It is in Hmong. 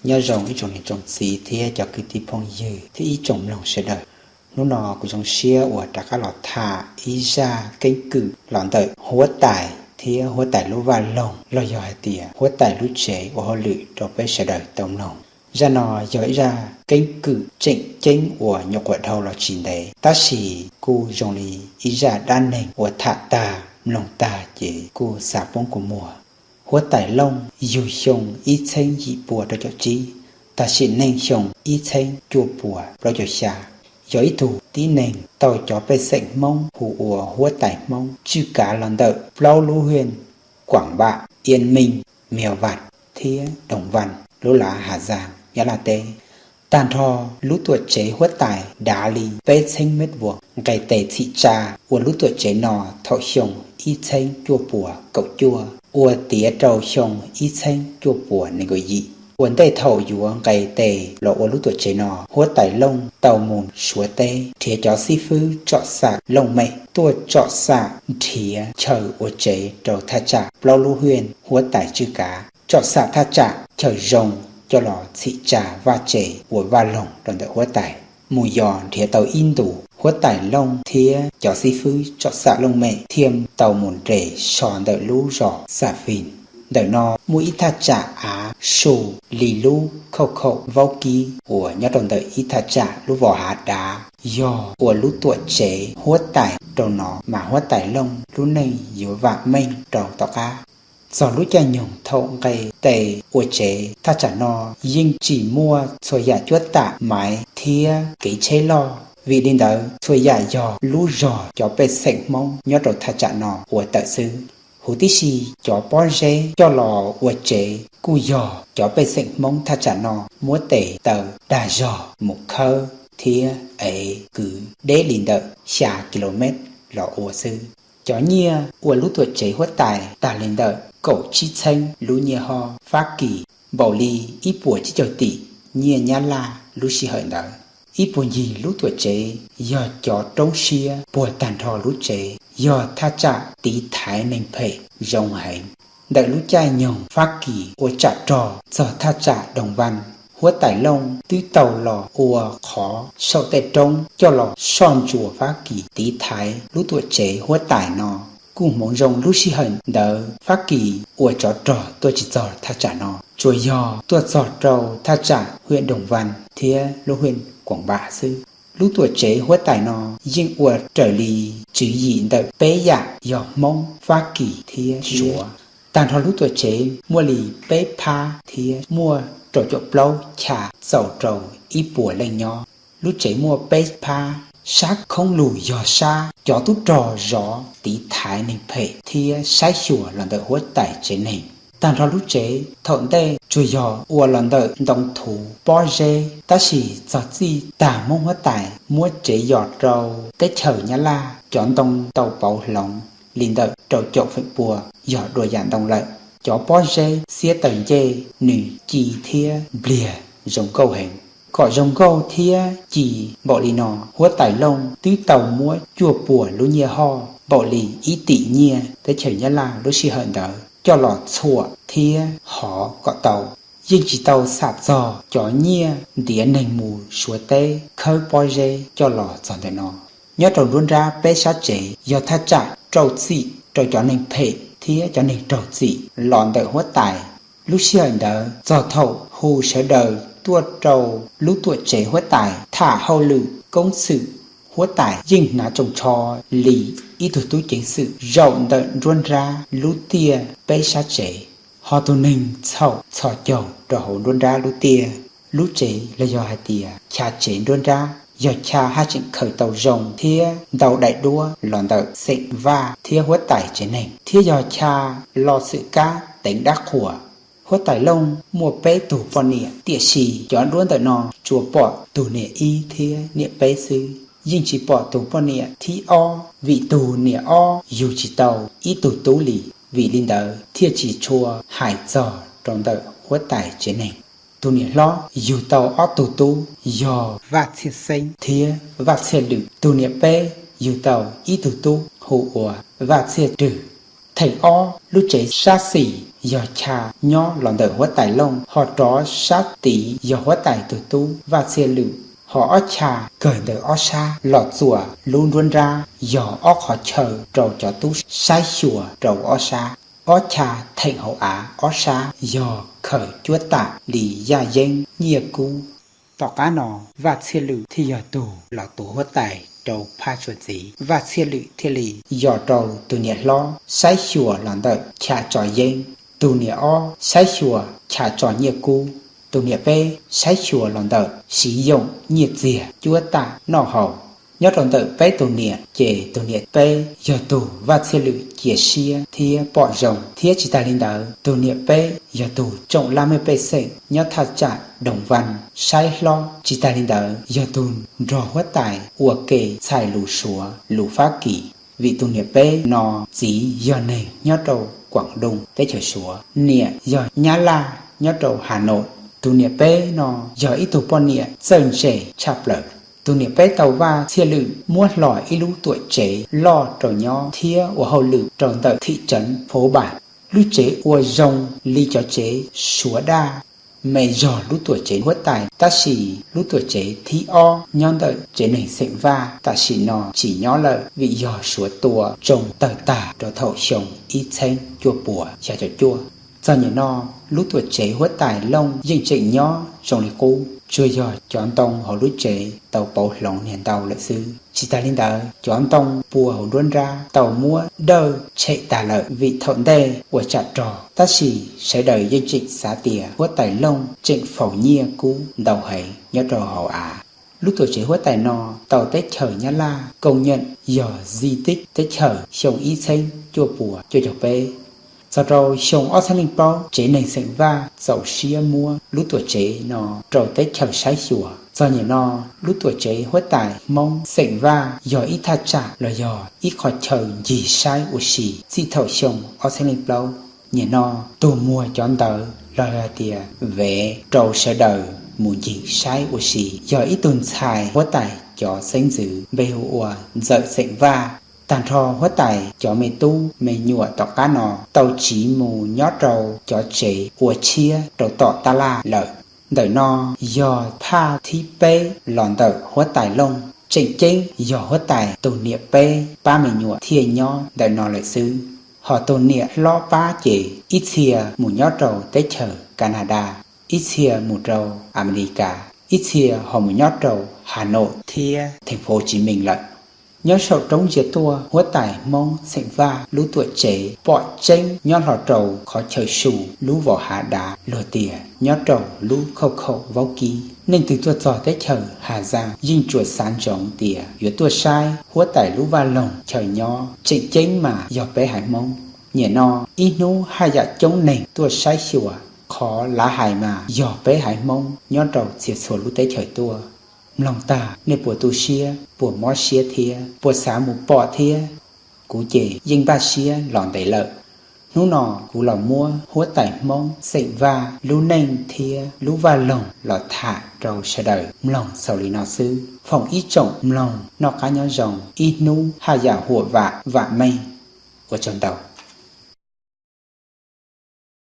Nyob zoo ib tsoom niam tsoom txiv thiab cov kwv tij phooj ywg thiab ib tsoom mloog sawv daws. Hnub no kuv zoo siab uas rov qab los tham ib zaj keeb kwm los ntawm huab tais thiab huab tais lub vaj loog los yog hais tias huab tais lub tsev ua hauj lwm rau peb sawv daws tau mloog. Zaj no yog ib zaj keeb kwm tseem ceeb uas nyuam qhuav dhau los tsis ntev, tab sis kuj zoo li ib zaj dab neeg uas tham tag mloog tag ces kuj xav poob kua muag. Huab tais Looj yug xyoo ib txheeb yim pua rau caum tsib, tag sim neej xyoo ib txheeb cuaj pua plaub caug xya, yog ib tug tib neeg tau cov pej xeem Hmoob hu ua huab tais Hmoob tswj kav los ntawm plaub lub hwj: Kuam Vam, Iab Meej, Mias Vam thiab Doos Vaj, lub lav Has Zaas, Nyab Laj teb. Tag nrho lub tuam tsev huab tais dav li peb txheeb mev vuas nqe tes txhim tsa ua lub tuam tsev no thaum xyoo ib txheeb cuaj pua kaum cuaj ua tiav rau xyoo ib txheeb cuaj pua nees nkaum yim. Ua ntej thaum yuav nqe tes los ua lub tuam tsev no, huab tais Looj tau mus Suav teb nrhiav cov xib fwb tsom xam looj mem tuaj tsom xam nrhiav chaw ua tsev rau thaj tsam plaub lub hwj huab tais tswj kav, tsom xam thaj tsam chaw zoo coj los txhim tsa vaj tse ua vaj loog rau ntawm huab tais. Mus yos nrhiav tau ib ntus, huab tais Looj thiab cov xib fwb tsom xam looj mem thiaj tau mus nres so ntawm lub zos Xam Fis. Ntawm no muaj ib thaj tsam av su li lub khauj khaum vaub kib uas nyob rau ntawm ib thaj tsam lub vos hav dav, yog ua lub tuam tsev huab tais rau no mas huab tais Looj lub neej yuav vam meej rau tom qab. Txog lub caij nyoog thaum nqe tes ua tsev, thaj tsam no yeej tsim muaj txhua yam cuab tam maiv thiab kev tsheb loj. Vim li ntawd txhua yam yog lub zos cov pej xeem Hmoob nyob rau thaj tsam no ua tawm xwb. Huv tib si cov pob zeb coj los ua tsev kuj yog cov pej xeem Hmoob thaj tsam no muab tes taw dag zog mus khawb thiab ev kwv deb li ntawm xya ki lo mev los ua xwb. Cov nyiaj ua lub tuam tsev huab tais tag li ntawm kaum tsib txheeb lub nyiaj hoj Fab Kis, npaum li ib puas tsib caug tim nyiaj Nyab Laj lub sij hawm ntawd. Ib puag ncig lub tuam tsev yog cov roob siab puag tag nrho lub tsev, yog thaj tsam tiv thaiv neeg phem zoo heev. Ntawm lub caij nyoog Fab Kis ua tsam rog txog thaj tsam Doos Vaj, huab tais Looj twb tau los ua qhov saum tej roob coj los soj ntsuas Fab Kis tiv thaiv lub tuam tsev huab tais no. Kuj hmoov zoo lub sij hawm ntawd Fab Kis ua tsov rog tuaj tsis txog thaj tsam no, tsuas yog tuaj txog rau thaj tsam hwj Doos Vaj thiab lub hwj Kuam Vam xwb. Lub tuam tsev huab tais no yeej ua raws li tswv yim ntawm peb yam yog Hmoob, Fab Kis thiab Suav. Tag nrho lub tuam tsev muaj li peb phab thiab muaj rau caum plaub chav txaus rau ib puas leej nyob. Lub tsev muaj peb phab, sab khoob lug yog sab cov tub rog zov tiv thaiv neeg phem thiab saib xyuas los ntawm huab tais tsev neeg. Tag nrho lub tsev thaum ntej tsuas yog ua los ntawm ntoo thuv pob zeb, tab sis txog txij tag Hmoob huab tais muab tsev yos rau teb chaws Nyab Laj, cov ntoo tau pauv hloov li ntawm rau caum feem pua yog dua yam ntoo lawm. Cov pob zeb xiab taws ncej nws ci thiab npliag zoo nkauj heev. Kom zoo nkauj thiab ci npaum li no, huab tais Looj twb tau muab cuaj puas lub nyiaj hoj, npaum li ib tim nyiaj teb chaws Nyab Laj lub sij hawm ntawd coj los txhuam thiab hov kom tau. Yeej tsis tau xam txog cov nyiaj ntiav neeg mus Suav teb khawb pob zeb coj los txog ntawm no. Nyob rau nruab nrab peb sab tsev yog thaj tsam rau txim rau cov neeg phem thiab cov neeg raug txim los ntawm huab tais. Lub sij hawm ntawd txog thaum hu sawv daws tuaj rau lub tuam tsev huab tais tham hauj lwm koob xwm, huab tais yeej hnav tsoos tsho li ib tug tub ceev xwm zaum ntawm nruab nrab lub tiaj peb sab tsev. Ho tus neeg txhaum txhos caug rau hauv nruab nrab lub tiaj. Lub tsev los yog hais tias chav tsev nruab nrab yog chav haj tseem khaws tau zoo thiab ntau daim duab los ntawm xeem Vaj thiab huab tais tsev neeg, thiab yog chav lo xwm kab teev dab qhuas. Huab tais Looj muaj peb tug poj niam, tiam sis cov duab ntawm no tsuas pom tus niam ib thiab niam peb xwb, yeej tsis pom tus poj niam thib ob, vim tus niam ob yug tsis tau ib tug tub li. Vim li ntawd thiaj tsis tshua hais txog rau ntawm huab tais tsev neeg. Tus niam hlob yug tau ob tug tub yog Vaj Txhiaj Xeeb thiab Vaj Txhiaj Lwm. Tus niam peb yug tau ib tug tub hu ua Vaj Txhiaj Rwg. Theem ob, lub tsev sab xis yog chav nyob los ntawm huab tais looj, ho rov sab tid yog huab tais tus tub Vaj Txhiaj Lwm, ho ob chav kawg ntawm ob sab los txuas lub nruab nrab yog ob qhov chaw rau cov tub saib xyuas rau ob sab. Ob chav theem hauv av ob sab yog khaws cuab tam li yaj yeeb nyiaj kub. Tom qab no Vaj Txhiaj Lwm thiaj yog tug los tuav huab tais rau phab tsuas ntxiv, Vaj Txhiaj Lwm thiaj li yos rau tus niam hlob saib xyuas los ntawm chav tso yeeb, tus niam ob saib xyuas chav tso nyiaj kub, tus niam peb saib xyuas los ntawm siv yoom nyiaj txiag cuab tam noj haus. Nyob rau ntawm peb tus niam ces tus niam peb yog tug Vaj Txhiaj Lwm cia siab thiab pom zoo, thiab tsis tas li ntawd tus niam peb yog tug tsoom laj mej pej xeem nyob thaj tsam Doos Vaj saib hlob, tsis tas li ntawd yog tug nrog huab tais ua ke txhais lus Suav lus Fab Kis, vim tus niam peb no txiv yog neeg nyob rau Kuam Doo teb chaws Suav, niam yog Nyab Laj nyob rau Has Nois. Tus niam peb no yog ib tug poj niam txawj ntse tshaj plaws. Tus niam peb tau Vaj Txhiaj Lwm muab hlo ib lub tuam tsev loj rau nyob thiab ua hauj lwm rau ntawm thim tseev Fov Vas. Lub tsev ua zoo li cov tsev Suav daj, me zog lub tuam tsev huab tais, tab sis lub tuam tsev thib ob nyob ntawm tsev neeg xeem Vaj tam sim no tsis nyob lawm vim yog Suav tua tsoo tawg tag rau thaum xyoo ib txheeb cuaj puas xya caum cuaj. Txog nyem no, lub tuam tsev huab tais looj yeej tseem nyob zoo li qub, tsuas yog cov ntoo hauv lub tsev tau pauv hloov niag ntau lawm xwb. Tsis tas li ntawd, cov ntoo pua hauv nruab nrab tau muab dawj tshem tag lawm vim thaum ntej ua tsam rog, tab sis sawv daws yeej tseem xav tias huab tais looj tseem faus nyiaj kub ntau heev nyob rau hauv av. Lub tuam tsev huab tais no tau teb chaws Nyab Laj koob nyem yog di tích teb chaws xyoo ib txheeb cuaj puas cuaj caum peb. Txog rau xyoo ob txhiab leej plaub, tsev neeg xeem Vaj txaus siab muab lub tuam tsev no rau teb chaws saib xyuas. Txog nyem no, lub tuam tsev huab tais Hmoob xeem Vaj yog ib thaj tsam los yog ib qho chaw ncig saib ua si txij thaum xyoo ob txhiab leej plaub. Nyem no, tus muag cov ntawv los hais tias vev rau sawv daws mus ncig saib ua si yog ib tug ntxhais huab tais cov xeeb ntxwv npe hu ua Ntxawm xeem Vaj. Tag nrho huab tais cov me tub me nyuam tom qab no tau tsiv mus nyob rau cov tsev ua tshiab rau tom tab laj lawm. Ntawm no yog phaj thib peb los ntawm huab tais looj, tseem ceeb yog huab tais tus niam peb pab me nyuam thiaj nyob ntawm no lawm xwb. Ho tus niam hlob pab ces ib txhia mus nyob rau teb chaws Canada, ib txhia mus rau Amelikas, ib txhia ho mus nyob rau Has Nois thiab thành phố Hồ Chí Minh lawm. Nyob saum roob ntsia tuaj, huab tais Hmoob xeem Vaj lub tuam tsev pom tseeb nyob hlo rau qhov chaw su lub vos hav dav luag tias nyob rau lub khauj khaum vaub kib. Neeg twg tuaj txog teb chaws Has Zaas yeej tsuas xav ntsoov tias yuav tuaj saib huab tais lub vaj loog chaw nyob, tseem ceeb mas yog peb haiv Hmoob. Nyem no ib hnub haj yam coob neeg tuaj saib xyuas, qhov lav hais mas yog peb haiv Hmoob nyob rau txhia txhua lub teb chaws tuaj. Mloog tag nej puas tu siab, puas mob siab thiab puas xav mus pom thiab? Kuv ces yeej npaj siab los ntev lawm. Hnub no kuv los muab huab tais Hmoob xeem Vaj lub neej thiab lub vaj loog los tham rau sawv daws mloog xaus li no xwb. Foom ib tsoom mloog noj qab nyob zoo, ib hnub haj yam huam vam vam meej. Ua tsaug ntau.